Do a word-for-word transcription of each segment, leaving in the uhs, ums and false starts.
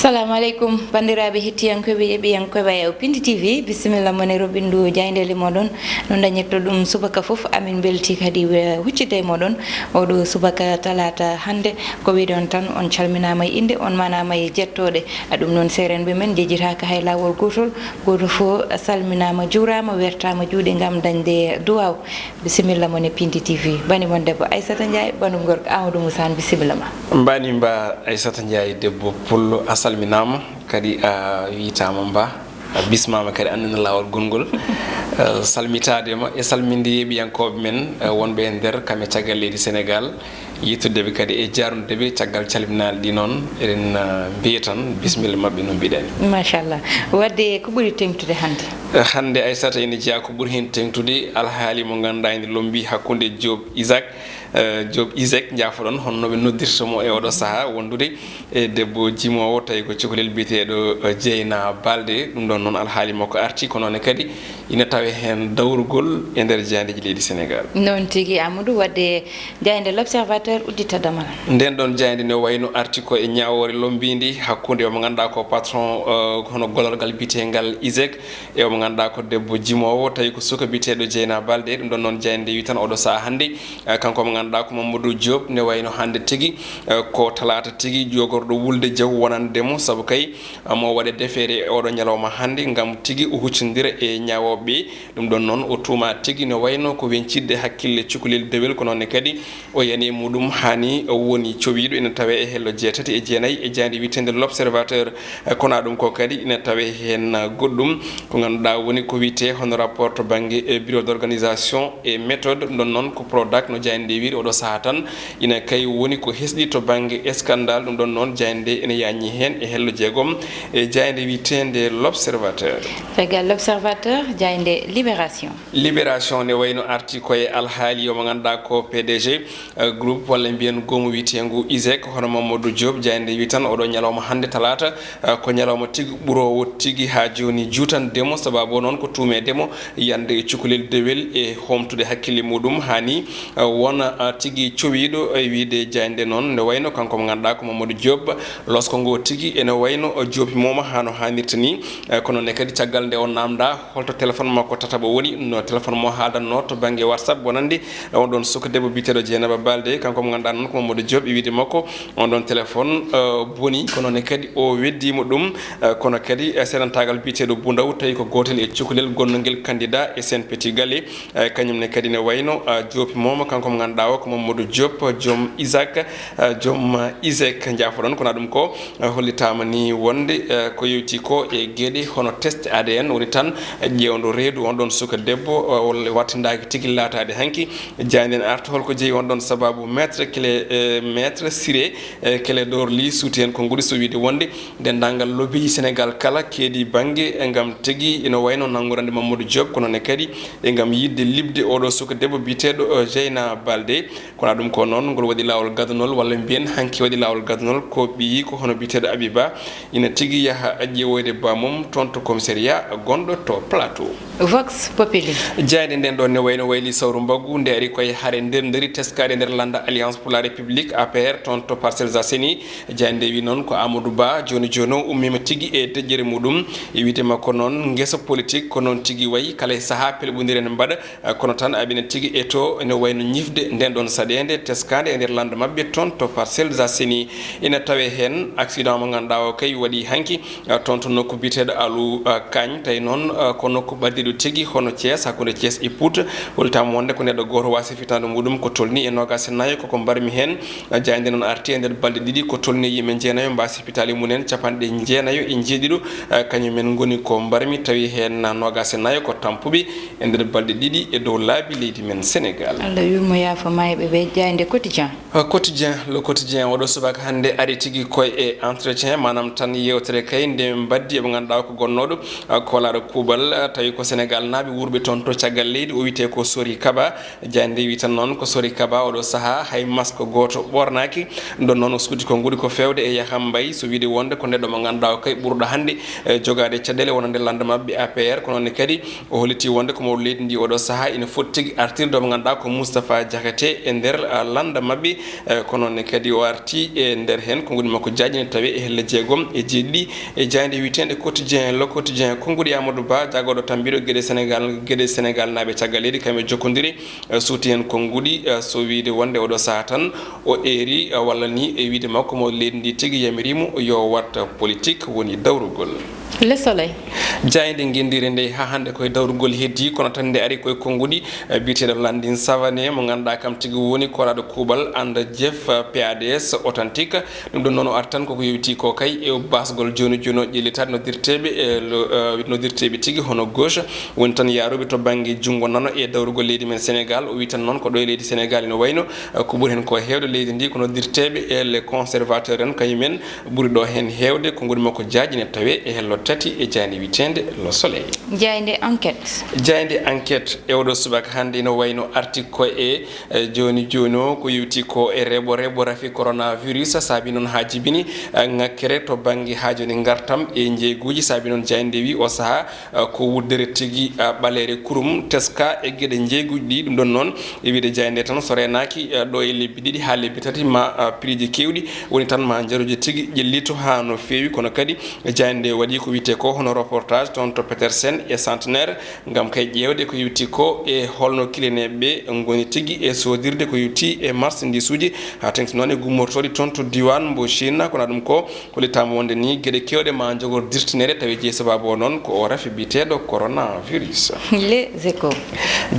Assalamu aleykum, banndiraaɓe hettiyankooɓe e ɓiyankooɓe e Pindi T V, bisimilla mon e roɓindu jaayndeele moɗon. No dañirto ɗum subaka fof, amin mbelti kadi we-, huccitde e moɗon. Oɗo subaka talaata hannde, ko wiɗon tan, on calminaama e innde, on maanaama e jettooɗe. A ɗum noon, seerenɓe men njejjitaaka hay laawol gootol. Gooto fof salminaama, juuraama, wertaama juuɗe ngam dañde duwaaw. Bisimilla mon e Pindi T V. Bani mon debbo Aissata Ndiaye, banu gorko Amadou Moussa, bisimilla ma. Mbani mba Aissata Ndiaye, debbo pullo, a salminaama, kadi a wiytaama mba, a bismaama kadi, anndina laawol gonngol. Eh, salmitaade ma e salminde yeeɓiyankooɓe men, eh, wonɓe e nder kam e caggal leydi Sénégal, yettude ɓe kadi e jaarnude ɓe caggal calminaali ɗi noon, eɗen, eh, mbiya tan bisimilla maɓɓe no mbiɗani. Machallah. Wadde ko ɓuri teŋtude hannde? Eh, hannde Aissata ene jeyaa ko ɓuri heen teŋtude alhaali mo ngannduɗaa ene lombii hakkunde Diop Isaac, eh, Diop Isaac, njaafoɗon, honno ɓe noddirta mo e oɗo sahaa, wondude e debbo jimoowo, tawi ko cukalel biyeteeɗo, eh, Dieyna Baldé. Ɗum ɗon noon alhaali makko arti, ko noon ne kadi ina tawe heen dawrugol e nder jaayndeeji leydi Sénégal. Noon tigi, Amadou, wadde jaaynde L'Observateur uddita damal. Nden ɗon jaaynde ne wayno arti ko e ñaawoore lombiindi hakkunde omo ngannduɗaa ko patron, eh, hono gollorgal biyeteengal Isaac, e omo ngannduɗaa ko debbo jimoowo, tawi ko suka biyeteeɗo Dieyna Baldé. Ɗum ɗon noon jaaynde wi tan oɗo sahaa hannde, eh, kanko omo ngannduɗaa ko Mamadou Diop, ne wayno hannde tigi, eh, ko talaata tigi jogorɗo wulde jaw wonande mo, sabu kay, eh, mo waɗe defeere e oɗo ñalawma hannde ngam tigi o huccondira e ñaawooɓe ɓe. Ɗum ɗon noon o tuumaa tigi ne wayno ko weñcitde hakkille cukalel dewel, ko noon ne kadi o yani e muɗum haani woni cowiiɗo, ina tawee e hello jeetati e jeenayi e jaaynde wiyeteende L'Observateur. Kono ɗum ko kadi ina tawee heen goɗɗum ko ngannduɗaa woni ko wiyetee hono rapport to bannge, eh, bureau d'organisation et méthode. Ɗum ɗon noon ko Prodac no jaaynde nde wiyri oɗo sahaa tan, ina kay woni ko hesɗi to bannge scandale. Ɗum ɗon noon jaaynde nde ina yaññi heen e hello jeegom e jaaynde wiyeteende L'Observateur. Caggal L'Observateur, jaaynde Libération. Libération ne wayno arti ko e alhaali omo ngannduɗaa ko P D G, eh, groupe walla mbiyen goomu wiyeteengu Isaac, hono Mamadou Diop, jaaynde wi tan oɗo ñalawma hannde talaata, eh, ko ñalawma tigi ɓuroowo tigi haa jooni juutande mo, sababu o noon ko tuumeede mo yande e cukalel dewel e hoomtude hakkille muɗum haani, eh, wona, eh, tigi cowiiɗo e wiyde jaaynde noon. Ne wayno kanko mo ngannduɗaa ko Mamadou Diop, losko ngo tigi ene wayno o joopi mooma haa no haanirta ni, eh, kono ne kadi caggal nde o naamndaa holto téléphone makko tataɓo woni, no téléphone mo haaldanno to bannge WhatsApp wonande on ɗon suka debbo biyeteeɗo Dieynaba Baldé, kanko mo ngannduɗaa noon ko Mamadou Diop e wiyde makko on ɗon téléphone, eh, boni, kono ne kadi o weddiima ɗum, eh, kono kadi, eh, seedantaagal biyeteeɗo Boundaw tawi ko gootel e cukalel gonnongel candidat e Sen Petit Gallé, eh, kañum ne kadi ne wayno, eh, joopi mooma kanko mo ngannduɗaa o ko Mamadou Diop, joom Isaac, eh, joom Isaac, njaafoɗon, kono ɗum ko hollitaama ni wonde, eh, ko yowti ko e geɗe hono test A D N woni tan ƴeewndo reedu on ɗon suka debbo, eh, walla wattindaaki tigi laataade hanki. Jaaynde ene arta holko jeyi on ɗon sababu maître Clé, eh, maître Siré, eh, Clédor Ly suuti heen ko nguɗi so wiyde wonde denndaangal lobbyji Sénégal kala keedi bannge, eh, ngam tigi ina wayno nanngorande Mamadou Diop, kono ne kadi e ngam yiɗde liɓde oɗo suka debbo biyeteeɗo, eh, Dieynaba Baldé. Kono ɗum ko noon, ngol waɗi laawol gadanol, walla mbiyen hanki waɗi laawol gadanol, ko ɓiyiiko hono biyeteeɗo Abiba, ina tigi yaha ƴeewoyde bammum toon to commissariat gonɗo to Plateau. Vox Populi. Jaaynde nden ɗon ne wayno wayli sawru mbaggu, nde ari koye hare nder nderi teskaade nder lannda Alliance pour la République, A P R, toon to Parcelles Assainies. Jaaynde wi noon ko Amadou Ba, jooni jooni o ummiima tigi e deƴƴere muɗum. E wiyde makko noon, ngesa politique ko noon tigi wayi, kala e sahaa pelɓondire ne mbaɗa. Eh, kono tan aɓe ene tigi eto ene wayno ñifde nden ɗon saɗeende teskaande e nder lannda maɓɓe toon to Parcelles Assainies. Ina tawee heen accident mo ngannduɗaa o kay waɗi hanki, eh, toon to nokku biyeteeɗo Alou, eh, Kagne, tawi noon, eh, ko nokku ɓaddiɗo tigi hono Thiès, hakkunde Thiès e Pout. Hollitaama wonde ko neɗɗo gooto waasi fitaandu muɗum ko tolni e noogaas e nayo, koko mbarmi heen. Eh, jaaynde noon arti e nder balɗe ɗiɗi ko tolni yimɓe jeenayo mbaasi pitaali mum en capanɗe jeenayo e jeeɗiɗo, eh, kañum en ngoni ko mbarmi, tawi heen noogaas e nayo ko tampuɓe e nder balɗe ɗiɗi e dow laabi leydi men Sénégal. Allah yurmo yaafo maayɓe ɓe, jaaynde Quotidien. Eh, Quotidien, Le Quotidien, oɗo subaka hannde ari tigi koye e entretien, maanaam tan yeewtere kay nde mbaddi e mo ngannduɗaa ko gonnooɗo, eh, koolaaɗo kuuɓal, eh, tawi ko Sénégal naaɓe wuurɓe toon to caggal leydi, o wiyetee ko Sori Kaba. Jaaynde wi tan noon ko Sori Kaba oɗo sahaa hay masque gooto ɓoornaaki. Ɗum ɗon noon o suuti ko nguɗi ko feewde e Yaha Mbaye, so wiyde wonde ko neɗɗo mo ngannduɗaa o kay ɓurɗo hannde, eh, jogaade caɗeele wonande lannda maɓɓe A P R, kono ne kadi o holliti wonde ko mawɗo leydi ndi oɗo sahaa ina foti tigi artirde mo ngannduɗaa ko Moustapha Diakhaté. te e nder, ah, lannda maɓɓe. Eh, kono ne kadi o arti e nder heen konguɗi makko jaaƴi ne tawe e helle jeegom e jeeɗiɗi e jaaynde wiyeteende Quotidien, Le Quotidien. Konguɗi Amadou Ba, jagooɗo tambiiɗo geɗe Senegaal, geɗe Senegaalnaaɓe caggal leydi, kam e jokkondire, eh, suuti heen konguɗi, eh, so wiyde wonde oɗo sahaa tan o eeri, eh, walla ni e wiyde makko mo leydi ndi tigi yamiriimo yo waɗ politique woni dawrugol. Le Soleil. Jaaynde ngenndiire nde haa hannde koye dawrugol heddii, kono tan nde ari koye konguɗi, eh, biyeteeɗo Landing Savané, mo ngannduɗaa kam tigi woni kooraaɗo kuuɓal And Jëf, eh, P A D S Authentique. Ɗum ɗon noon o arti tan koko yowiti ko kay e basgol jooni jooni o ƴellitaade noddirteeɓe, eh, lo-, eh, noddirteeɓe tigi hono gauche, woni tan yaaruɓe to bannge junngo nano e dawrugol leydi men Senegaal. O wi tan noon ko ɗo e leydi Senegaal ina wayno, eh, ko ɓuri heen ko heewde leydi ndi ko noddirteeɓe e les conservateurs en, kañumen ɓuri ɗo heen heewde. Konguɗi makko jaaƴi ne tawe e hello tati e jaaynde wiyeteende Le Soleil. Jaaynde Enquête. Jaaynde Enquête e oɗo subaka hannde ina wayno arti ko e, eh, jooni jooni o ko yowti ko e reɓo reɓo rafi coronavirus, saabi noon haa jibini, eh, ŋakkere to bannge haa jooni ngartam e njeeyguuji, saabi noon jaaynde wi o sahaa, eh, ko wuddere tigi, eh, ɓaleere kurum, teska e geɗe njeeyguuji ɗi. Ɗum ɗon noon, e wiyde jaaynde tan, so reenaaki, eh, ɗo e lebbi ɗiɗi haa lebbi tati, ma, eh, prix ji keewɗi, woni tan ma njaruuji tigi ƴellito haa no feewi. Kono kadi jaaynde waɗi ko wiyetee ko hono reportage toon to Petersen e Centenaire, ngam kay ƴeewde ko yowti ko e holno kilineeɓe ngoni tigi e soodirde ko yowti e marchandisuuji, haa teŋti noon e gummortooɗi toon to diiwaan mbo Chine. Kono ɗum ko hollitaama wonde ni geɗe keewɗe ma njogor dirtinere, tawi jeyi sabaabu o noon ko o rafi biyeteeɗo coronavirus. Les Échos.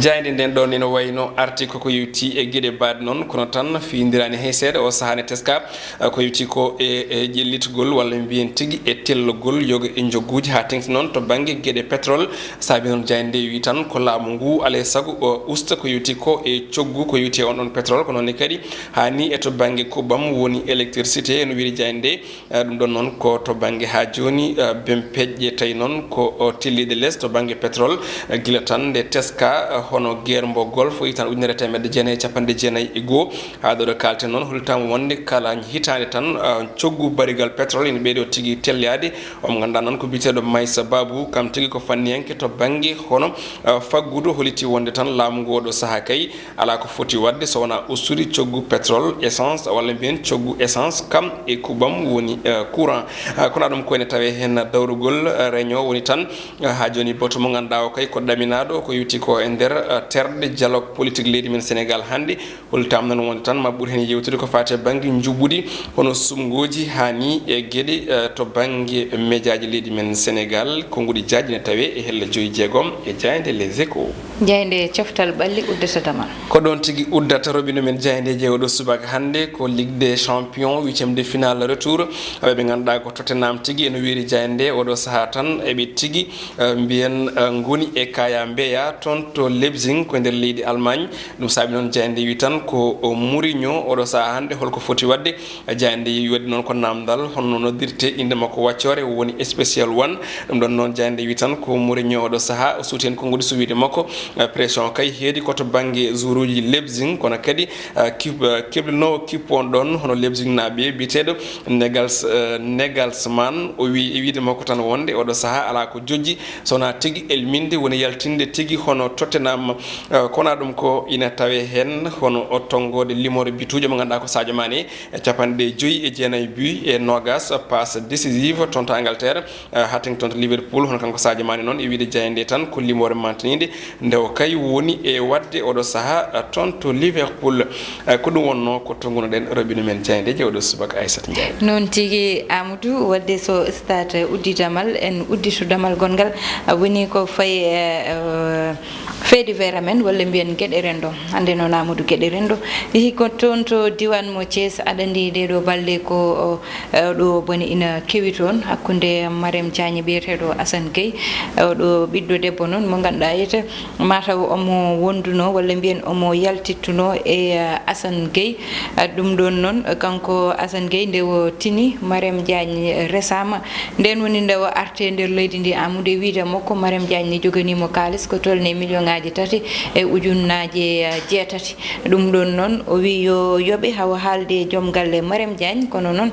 Jaaynde nden ɗon ina wayno arti koko yowti e geɗe baɗe noon, kono tan fiyindiraani hay seeɗa. O sahaa ne teska, eh, ko yowti ko e, e ƴellitgol walla mbiyen tigi e tellogol yoga e njogguuji, haa teŋti noon to bannge geɗe pétrole. Saabi noon jaaynde nde wi tan ko laamu ngu alay sago o usta ko yowti ko e coggu, ko yowti e on ɗon pétrole, ko noon ne kadi haa ni e to bannge kuɓɓam woni électricité, no wiyri jaaynde nde. Eh, ɗum ɗon noon ko to bannge haa jooni, eh, bempeƴƴe tawi noon ko, o, telliiɗe les to bannge pétrole, eh, gila tan nde teska, eh, hono guerre mbo Golfe o yitan ujunere e teemedde jeenayi e capanɗe jeenayi e goo. Haa ɗo ɗo kaalten noon, hollitaama wonde kala hitaande tan, eh, coggu barigal pétrole ina ɓeydo tigi telliyaade. Omo ngannduɗaa noon ko biyeteeɗo Maysa Babu, kam tigi ko fanniyanke to bannge hono, eh, faggudu, holliti wonde tan laamu ngu oɗo sahaa kay alaa ko foti waɗde so wonaa ustude coggu pétrole, essence, walla mbiyen coggu essence kam e kuɓɓam woni, eh, courant. Eh, kono ɗum ko ene tawee heen dawrugol, eh, réunion woni tan, eh, haa jooni baatu mo ngannduɗaa o kay ko ɗaminaaɗo, ko yowti ko e nder, eh, terɗe dialogue politique leydi men Senegaal hannde. Hollitaama noon wonde tan ma ɓur heen yewtude ko faati e bannge njuɓɓudi hono suɓngooji haa ni e geɗe, eh, to bannge mejaaji leydi men Senegaal, konguɗi jaaƴi ne tawee e helle joyi jeegom e jaaynde Les Échos. Jaaynde coftal ɓalli uddata damal. Ko ɗoon tigi uddata robinet men jaayndeeji e oɗo subaka hannde, ko Ligue des Champions, huitième de finale retour. Ɓe ɓe ngannduɗaa ko Tottenham tigi ene wiyri jaaynde nde oɗo sahaa tan, eɓe tigi, eh, mbiyen, eh, ngoni e kaya mbeya toon to Leipzig, ko e nder leydi Allemagne. Ɗum saabi noon jaaynde wi tan ko, o, Mourinho oɗo sahaa hannde holko foti waɗde. Jaaynde yeewi waɗde noon ko naamndal, hono noddirte innde makko waccoore, woni Special One. Ɗum ɗon noon jaaynde wi tan ko Mourinho oɗo sahaa, o suuti heen konguɗi so wiyde makko, eh, pression kay heedi ko to bannge joueuruuji Leipzig, kono kadi, eh, kip-, eh, kebloowo kippu on ɗon hono Leipzignaaɓe biyeteeɗo Nagels-, eh, Nagelsmann, o wi e wiyde makko tan wonde oɗo sahaa alaa ko jojji so wonaa tigi elminde, woni yaltinde tigi hono Tottenham. Eh, kono ɗum ko ina tawee heen hono o tonngoode limoore bituuji mo ngannduɗaa ko Sadio Mané, e capanɗe joyi e jeenayi but e noogaas passe décisive toon to Angleterre, eh, haa teŋti toon to Liverpool. Hono kanko Sadio Mané noon e wiyde jaaynde nde tan ko limoore mantiniinde nde o kay woni e waɗde oɗo sahaa, eh, toon to Liverpool. Eh, ko ɗum wonnoo ko tonngunoɗen robinet men jaayndeeji e oɗo subaka, Aissata Ndiaye. Noon tigi, Amadou, waɗde so stade uddi damal, en udditu damal gonngal, eh, woni ko fayi, eh, eh, fait divers amen, walla mbiyen geɗe renndo. Hannde noon, Amadou, geɗe renndo yehi ko toon to diiwaan mo Thiès, aɗa anndi ɗee ɗoo balɗe ko, o, eh, ɗo bone ina kewi toon hakkunde Marème Diagne biyeteeɗo Assane Gueye, eh, oɗo ɓiɗɗo debbo noon mo ngannduɗaa wiyetee mataw omo wondunoo walla mbiyen omo yaltittunoo e, eh, Assane Gueye. Eh, ɗum ɗoon noon, eh, kanko Assane Gueye nde o tini Marème Diagne resaama, ndeen woni nde o arti e nder leydi ndi, Amadou, e wiyde makko Marème Diagne ne joganiimo kaalis ko tolnii million Ujunnaaje tati e ujunnaaje jeetati. Ɗum ɗoon noon, o wii yo yoɓe hawa haalde e joom galle Marem Diagne, kono noon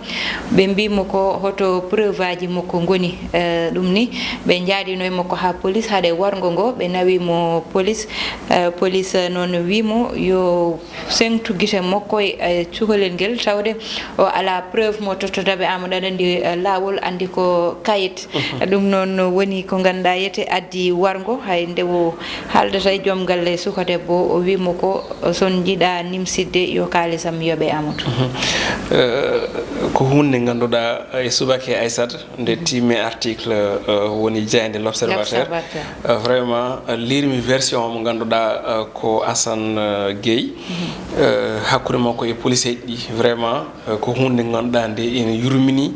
ɓe mbii mo ko hoto preuve aji makko ngoni. Eh, ɗum ni, ɓe njaadino e makko haa police, hade warngo ngo, ɓe nawi mo police. Eh, police noon wii mo yo seŋtu gite makko e cukalel ngel, tawde o alaa preuve mo tottata ɓe. Amadou, aɗa anndi, eh, laawol anndi ko kayit. Ɗum noon woni ko ngannduɗaa yete addi warngo, hay nde o haaldata e joom galle suka debbo, o wii mo ko, so on njiɗaa nimsitde, yo kaalisam yoɓe Amadou. Eh, ko huunde nde ngannduɗaa e subaka, Aissata, nde tiimi article, eh, woni jaaynde L'Observateur. L'Observateur. Eh, vraiment, eh, liirmi version mo ngannduɗaa, eh, ko Assane, eh, Gueye, eh, hakkunde makko e police ɗi, vraiment, eh, ko huunde nde ngannduɗaa nde ene yurmini,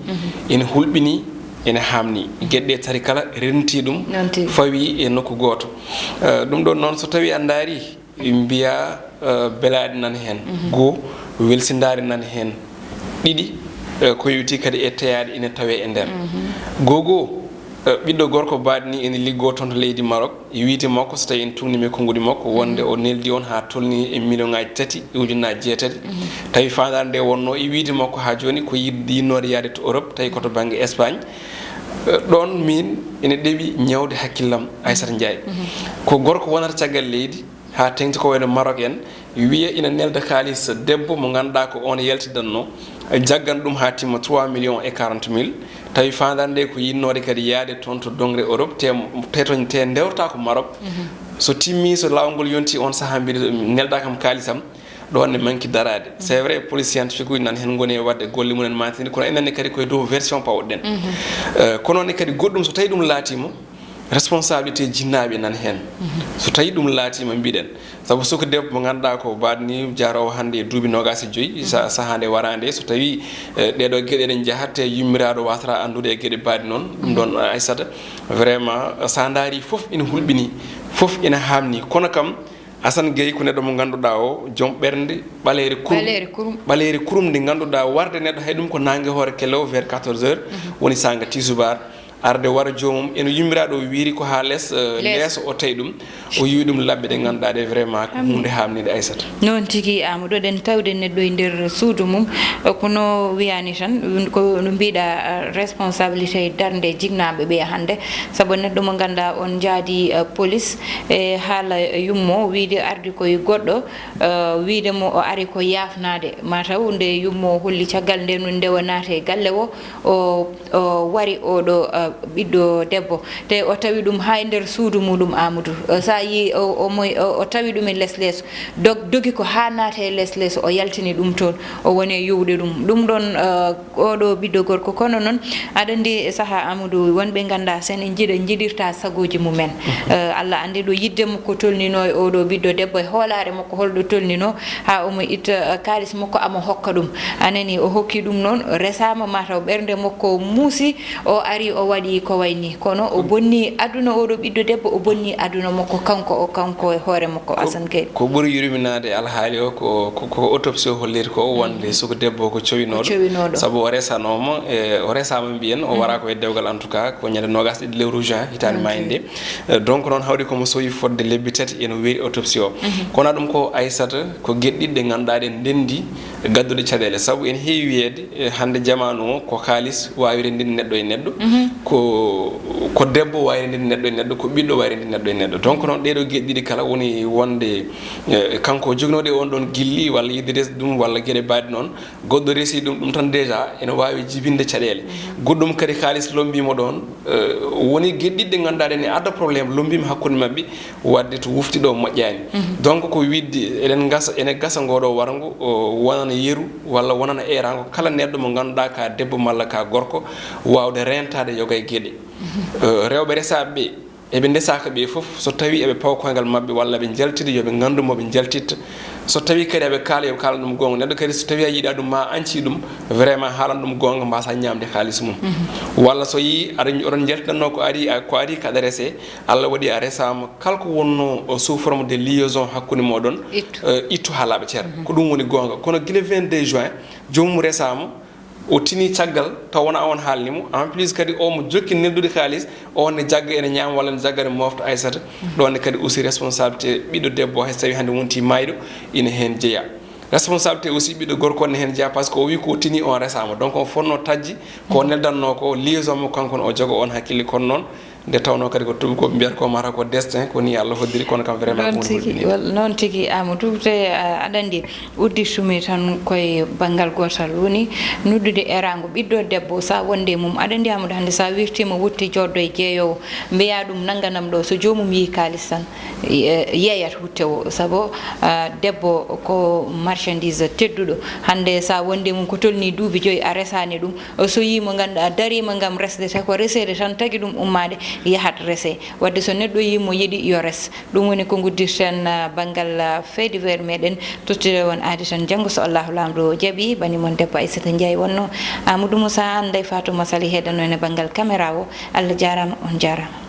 ene hulɓini, ene haamni. Geɗe ɗe tati kala rentii ɗum, noon tigi, fawi e nokku gooto. Eh, ɗum ɗoon noon, so tawii a ndaari, mbiya, eh, belaaɗi nan heen. Goo, welsindaari nan heen. Ɗiɗi, eh, ko yowiti kadi e teyaaɗe ina tawee e nder. Goo goo, eh, ɓiɗɗo gorko baɗni ene liggoo toon to leydi Maroc. E wiyde makko, so tawii en tuugniima e konnguɗi makko, wonde o neldi on haa tolnii e million ŋaaji tati e ujunnaaji jeetati. Tawi faandaare nde wonnoo e wiyde makko haa jooni ko yiɗ-, yinnoode yahde to Europe, tawi ko to bannge Espagne. Eh, ɗoon miin ene ɗeɓi ñawde hakkillam, Aissata Ndiaye. Ko gorko wonata caggal leydi, haa teeŋti ko wayno Maroc en, wiya ina nelda kaalis debbo mo ngannduɗaa ko oon yaltidanno, jaggan ɗum haa timma trois millions et quarante mille, tawi faandaare nde ko yinnoode kadi yahde toon to doŋre Europe, te, te toon, te ndewrata ko Maroc. So timmi, so laawol ngol yonti, on sahaa mbiɗa nelda kam kaalisam, ɗoon ne manki daraade. C'est vrai, police scientifique uji nan heen ngoni e waɗde golle mum en mantini, kono enen ne kadi koye dow version pawɗen. Eh, kono ne kadi goɗɗum, so tawi ɗum laatiima, responsabilité jinnaaɓe nan heen. So tawi ɗum laatiima, mbiɗen, sabu suka debbo mo ngannduɗaa ko baɗni jaaroowo hannde e duuɓi noogaas e joyi, sa-, sahaa nde waraande, so tawi, eh, ɗeɗo geɗe ɗen njahat, te yummiraaɗo wasata anndude e geɗe baɗi noon, ɗum ɗoon, Aissata, vraiment, sa ndaari fof ina hulɓini, fof ina haamni. Kono kam, Assane Gueye ko neɗɗo mo ngannduɗaa o, joom ɓernde ɓaleere kurum. Ɓaleere kurum. Ɓaleere kurum nde ngannduɗaa warde neɗɗo hay ɗum ko naange hoore kelle o vers quatorze heures, woni saanga tisubaar, arde wara joomum, eno yummiraaɗo o wiiri ko haa les, eh, leeso, leeso o tawi ɗum, o yiwi ɗum labbe ɗe ngannduɗaa ɗe vraiment ko huunde haamniinde, Aissata. Noon tigi, Amadou, eɗen tawde neɗɗo e nder suudu mum, eh, kono wiyaani tan, ko no mbiɗa, eh, responsabilité darnde jinnaaɓe ɓe hannde, sabu neɗɗo mo ngannduɗaa on njaadi, eh, police e haala yummo, wiide ardi ko e goɗɗo, eh, wiide mo o ari ko yaafnaade. Ma taw nde yummo holli caggal nde nun nde o naati e galle o, o, o wari oɗo, eh, ɓiɗɗo debbo. Te o tawi ɗum haa e nder suudu muɗum, Amadou. Eh, sa yi o, o moy-, o, o tawi ɗum e les leeso. Dog-, dogi ko haa naata e les leeso, o yaltini ɗum toon, o woni e yowde ɗum. Ɗum ɗoon, eh, oɗo ɓiɗɗo gorko. Kono noon, aɗa anndi e sahaa, Amadou, wonɓe nganndaa sen en njiɗa, njiɗirta sagooji mumen. Eh, Allah anndi ɗo yiɗde makko tolninoo e oɗo ɓiɗɗo debbo, e hoolaare makko holɗo tolninoo, haa omo itta, eh, kaalis makko, ama hokka ɗum. A nani, o hokki ɗum noon, resaama, mataw ɓernde makko muusi, o ari, o waɗi ko way ni. Kono o bonni aduna oɗo ɓiɗɗo debbo, o bonni aduna makko kanko, o kanko e hoore makko, Assane Gueye. Ko ɓuri yurminaade e alhaali o ko, ko, ko autopsie o holliri ko, wonde suka debbo ko cowinooɗo. Ko cowinooɗo. Sabu o resanooma, e, o resaama mbiyen, o wara ko e dewgal, en tout cas, ko ñande noogaas e ɗiɗi lewru juin, hitaande maayinde. Eh, donc noon hawri komo sowi fodde lebbi tati eno weeri autopsie o. Kono ɗum ko, Aissata, ko geɗe ɗiɗi ɗe ngannduɗaa ɗe ndenndi gadduɗe caɗeele. Sabu ene heewi wiyeede, eh, hannde jamaanu o ko kaalis waawi renndinde neɗɗo e neɗɗo, ko, ko debbo waawi renndinde neɗɗo e neɗɗo, ko ɓiɗɗo waawi renndinde neɗɗo e neɗɗo. Donc noon ɗee ɗoo geɗe ɗiɗi kala woni wonde, eh, kanko joginooɗo e on ɗoon gilli walla yiɗde resde ɗum walla geɗe baɗe noon, goɗɗo resi ɗum, ɗum tan déjà ene waawi jibinde caɗeele. Goɗɗum kadi kaalis lombiima ɗoon, eh, woni geɗe ɗiɗi ɗe ngannduɗaa ɗe ne adda problème, lombiima hakkunde maɓɓe, waɗde to wufti ɗo moƴƴaani. Donc ko wiɗde eɗen gasa, ene gasa ngoo ɗoo warngo, o, wonana yeru walla wonana eeraango kala neɗɗo mo ngannduɗaa ka debbo malla ka gorko, waawde reentaade yoga e geɗe. Eh, rewɓe resaaɓe ɓe, eɓe ndesaaka ɓe fof, so tawi eɓe pawa koyngal maɓɓe walla ɓe njaltida, yo ɓe nganndu mo ɓe njaltitta. So tawi kadi eɓe kaala, yo ɓe kaalan ɗum goonga. Neɗɗo kadi so tawi a yiɗaa ɗum ma a añcii ɗum, vraiment haalan ɗum goonga, mbasa ñaamde kaalis mum. Walla so yii aɗa, oɗon njaltinannoo ko ari, a, ko ari kaɗa rese, Allah waɗi a resaama, kala ko wonnoo o sous forme de liaison hakkunde mooɗon, ittu, eh, ittu haa laaɓa cer. Ko ɗum woni goonga. Kono gila vingt-deux juin, joomum resaama, O tini caggal taw wona on haalni mo. En plus kadi o mo jokki neldude kaalis, o ne jagga ene ñaama walla ne jagga ne mofta Aysata. Ɗon ne kadi aussi responsabilité ɓiɗɗo debbo, hay so tawi hannde wonti mayɗo, ina heen jeeya. Responsabilité aussi ɓiɗɗo gorko ne heen jeeya, par ce que o wi ko tini on resama. Donc on fonno tajji ko neldanno ko, liaison mo kanko ne o jogo on hakkille. Kono noon nde tawno kadi ko tuubakooɓe mbiyata ko mata ko destin, ko ni Allah hoddiri, kono kam vraiment ko ɗon tigi. Wal-, noon tigi, Amadou, te, ah, aɗa anndi, uddittumi tan koye banngal gootal, woni noddude eraango ɓiɗɗo debbo, sa wonde e mum. Aɗa anndi, Amadou, hannde sa wirtiima wutte joɗɗo e jeeyowo, mbiya ɗum nannganam ɗo, so joomum yii kaalis tan, ye-, yeeyat wutte o, sabu, ah, debbo ko marchandise tedduɗo. Hannde sa wonde e mum ko tolni duuɓi joyi, a resaani ɗum, so yii mo ngannduɗaa dariima ngam resde, te ko reseede tan tagi ɗum ummaade, yahat rese. Wadde so neɗɗo yii mo yiɗi, yo res. Ɗum woni ko nguddirten, ah, banngal, ah, fait divers meɗen. Tottude on aadi tan janngo, so Allahu Laamɗo jaɓi. Bani mon debbo Aissata Ndiaye wonno. Amadou Moussa Anne, Ndeye Fatou Massaly heedano en e banngal caméra o. Allah jaaraama, on jaaraama.